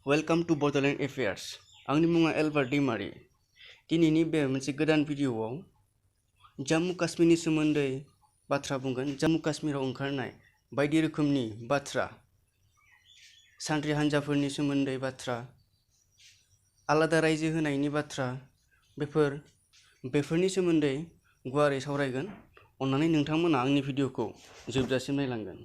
Welcome to Borderland Affairs. आंनि मुङा Albert दैमारि। दिनैनि बे मोनसे गोदान भिडिअ'आव जम्मु काश्मीरनि सोमोन्दै बाथ्रा बुंगोन। जम्मु काश्मीराव ओंखारनाय बायदि रोखोमनि बाथ्रा, सान्थ्रि हान्जाफोरनि सोमोन्दै बाथ्रा, आलादा रायजो होनायनि बाथ्रा, बेफोरनि सोमोन्दै गुवारै सावरायगोन। अन्नानै नोंथांमोना आंनि भिडिअ'खौ जोबजासिम नायलांगोन।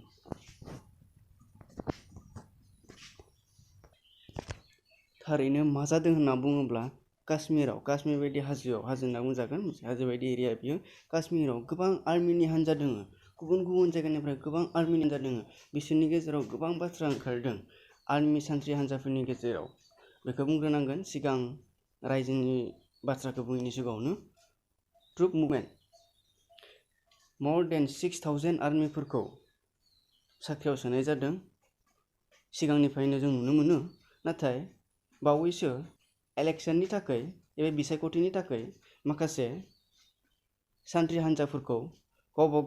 थारैनो मा जादों होनना बुङोब्ला काश्मीर बायदि हाजो होनना बुंजागोन। हाजो बायदि एरिया बियो। काश्मीराव गोबां आर्मिनि हान्जा दङ। गुबुन गुबुन जायगानिफ्राय गोबां आर्मिनि हान्जा दङ। बिसोरनि गेजेराव गोबां बाथ्रा ओंखारदों आर्मि सान्थ्रि हान्जाफोरनि गेजेराव। बेखौ बुंग्रोनांगोन सिगां रायजोनि बाथ्राखौ बुंनायनि सिगाङावनो। ट्रुप मुभमेन्ट more than 6,000 आर्मिफोरखौ साख्रियाव सोनाय जादों सिगांनिफ्रायनो जों नुनो मोनो। नाथाय बावैसो इलेक्शननि थाखाय एबा बिसायख'थिनि थाखाय माखासे सान्थ्रि हान्जाफोरखौ गावबा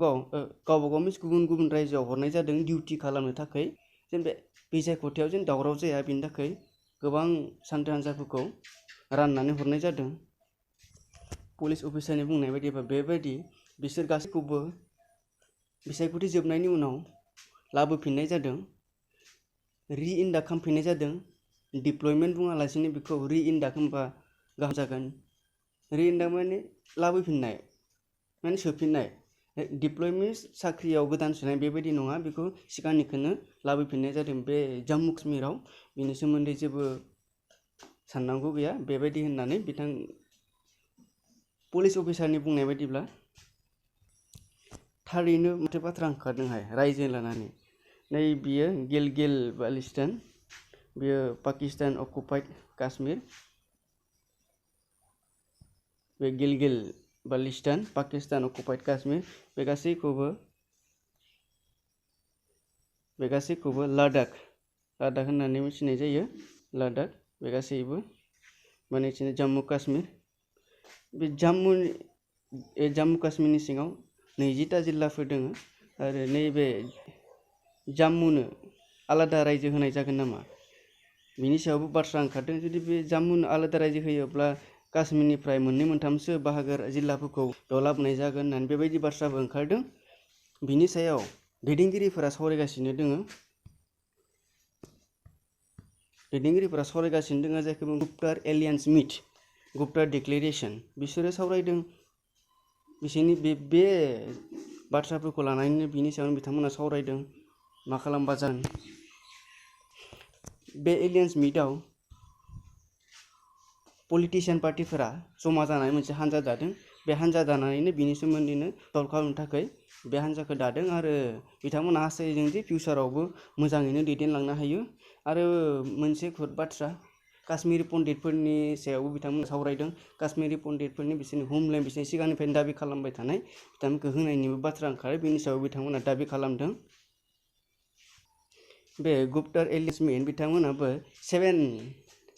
गाव गुबुन गुबुन रायजोआव हरनाय जादों डिउटि खालामनो थाखाय। जेन बे बिसायख'थियाव जेन दावराव जाया बेनि थाखाय गोबां सान्थ्रि हान्जाफोरखौ राननानै हरनाय जादों। पुलिस अफिसारनि बुंनाय बायदिबा बेबायदि बिसोर गासैखौबो बिसायख'थि जोबनायनि उनाव लाबोफिननाय जादों, रि-इन्डाक्ट खालामफिननाय जादों। डिप्लयमेन्ट बुङालासिनो बेखौ रि-इन्डाक्ट होनबा गाहाम जागोन। रि-इन्डाक्ट माने लाबोफिननाय, माने सोफिननाय। डिप्लयमेन्ट साख्रियाव गोदान सोनाय बेबायदि नङा, बेखौ सिगांनिखौनो लाबोफिननाय जादों बे जम्मु काश्मीराव। बेनि सोमोन्दै जेबो साननांगौ गैया बेबायदि होननानै पुलिस अफिसारनि बुंनाय बायदिब्ला थारैनो माथो बाथ्रा ओंखारदोंहाय रायजो लानानै। नै बियो गिलगित बाल्टिस्तान, बियो पाकिस्तान अकुपाइड काश्मीर। बे गिलगित बाल्टिस्तान पाकिस्तान अकुपाइड काश्मीर बे गासैखौबो लादाख होननानै मिथिनाय जायो। लादाख बे गासैबो माने जम्मु काश्मीर। बे जम्मु काश्मीरनि सिङाव 20टा जिल्लाफोर दङ आरो नैबे जम्मुनो आलादा रायजो होनाय जागोन नामा बिनि सायावबो बाथ्रा ओंखारदों। जुदि बे जम्मुनो आलादा रायजो होयोब्ला काश्मीरनिफ्राय मोननै मोनथामसो बाहागो जिल्लाफोरखौ बेयाव लाबोनाय जागोन होननानै बेबायदि बाथ्राबो ओंखारदों। बिनि सायाव दैदेनगिरिफोरा सावरायगासिनो दङ। जायखौ गुप्कार एलियान्स मिट, गुप्कार डिक्लेरेशन बिसोरो सावरायदों। बिसोरनि बे बाथ्राफोरखौ लानानैनो बिनि सायावनो बिथांमोना सावरायदों मा खालामबा जागोन। बे एलियान्स मिटआव पलिटिशियान पार्टिफोरा जमा जानानै मोनसे हान्जा दादों। बे हान्जा दानानैनो बिनि सोमोन्दैनो सल्भ खालामनो थाखाय बे हान्जाखौ दादों आरो बिथांमोना हास्थायदों जे फिउचारावबो मोजाङैनो दैदेनलांनो हायो। आरो मोनसे बाथ्रा काश्मीरी पन्डितफोरनि सायावबो बिथांमोना सावरायदों। काश्मीरी पन्डितफोरनि बिसोरनि ह'मलेण्ड बिसोरनि सिगांनिफ्रायनो दाबि खालामबाय थानाय बिथांमोनखौ होनायनिबो बाथ्रा ओंखारो। बेनि सायाव बिथांमोना दाबि खालामदों। बे गुप्कार एलियान्स मिट बिथांमोनाबो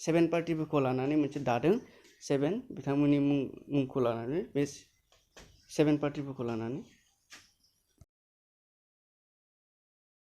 सेभेन पार्टिफोरखौ लानानै मोनसे दादों। बिथांमोननि मुंखौ लानानै बे 7 पार्टिफोरखौ लानानै